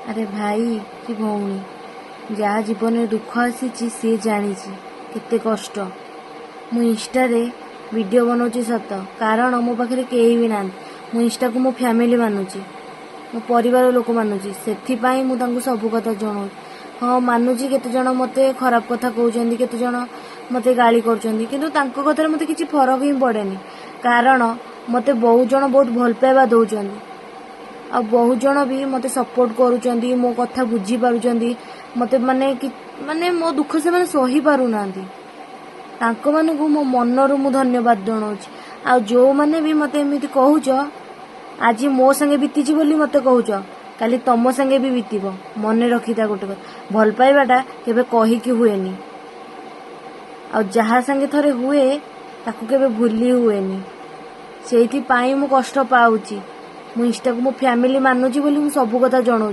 ଆରେ ଭାଇ କି ଭଉଣୀ, ଯାହା ଜୀବନରେ ଦୁଃଖ ଆସିଛି ସିଏ ଜାଣିଛି କେତେ କଷ୍ଟ। ମୁଁ ଇନଷ୍ଟାରେ ଭିଡ଼ିଓ ବନାଉଛି ସତ, କାରଣ ମୋ ପାଖରେ କେହି ବି ନାହାନ୍ତି। ମୁଁ ଇନଷ୍ଟାକୁ ମୋ ଫ୍ୟାମିଲି ମାନୁଛି, ମୋ ପରିବାର ଲୋକ ମାନୁଛି, ସେଥିପାଇଁ ମୁଁ ତାଙ୍କୁ ସବୁ କଥା ଜଣାଉଛି। ହଁ, ମାନୁଛି, କେତେଜଣ ମୋତେ ଖରାପ କଥା କହୁଛନ୍ତି, କେତେଜଣ ମୋତେ ଗାଳି କରୁଛନ୍ତି, କିନ୍ତୁ ତାଙ୍କ କଥାରେ ମୋତେ କିଛି ଫରକ ହିଁ ପଡ଼େନି। କାରଣ ମୋତେ ବହୁତ ଜଣ ବହୁତ ଭଲ ପାଇବା ଦେଉଛନ୍ତି ଆଉ ବହୁତ ଜଣ ବି ମୋତେ ସପୋର୍ଟ କରୁଛନ୍ତି, ମୋ କଥା ବୁଝିପାରୁଛନ୍ତି ମୋତେ, ମାନେ କି ମାନେ ମୋ ଦୁଃଖ ସେମାନେ ସହି ପାରୁନାହାନ୍ତି। ତାଙ୍କମାନଙ୍କୁ ମୋ ମନରୁ ମୁଁ ଧନ୍ୟବାଦ ଜଣାଉଛି। ଆଉ ଯେଉଁମାନେ ବି ମୋତେ ଏମିତି କହୁଛ, ଆଜି ମୋ ସାଙ୍ଗେ ବିତିଛି ବୋଲି ମୋତେ କହୁଛ, କାଲି ତମ ସାଙ୍ଗେ ବି ବିତିବ। ମନେ ରଖିଥା ଗୋଟେ କଥା, ଭଲ ପାଇବାଟା କେବେ କହିକି ହୁଏନି, ଆଉ ଯାହା ସାଙ୍ଗେ ଥରେ ହୁଏ ତାକୁ କେବେ ଭୁଲି ହୁଏନି। ସେଇଥିପାଇଁ ମୁଁ କଷ୍ଟ ପାଉଛି। ମୁଁ ଇନଷ୍ଟାକୁ ମୋ ଫ୍ୟାମିଲି ମାନୁଛି ବୋଲି ମୁଁ ସବୁ କଥା ଜଣାଉଛି।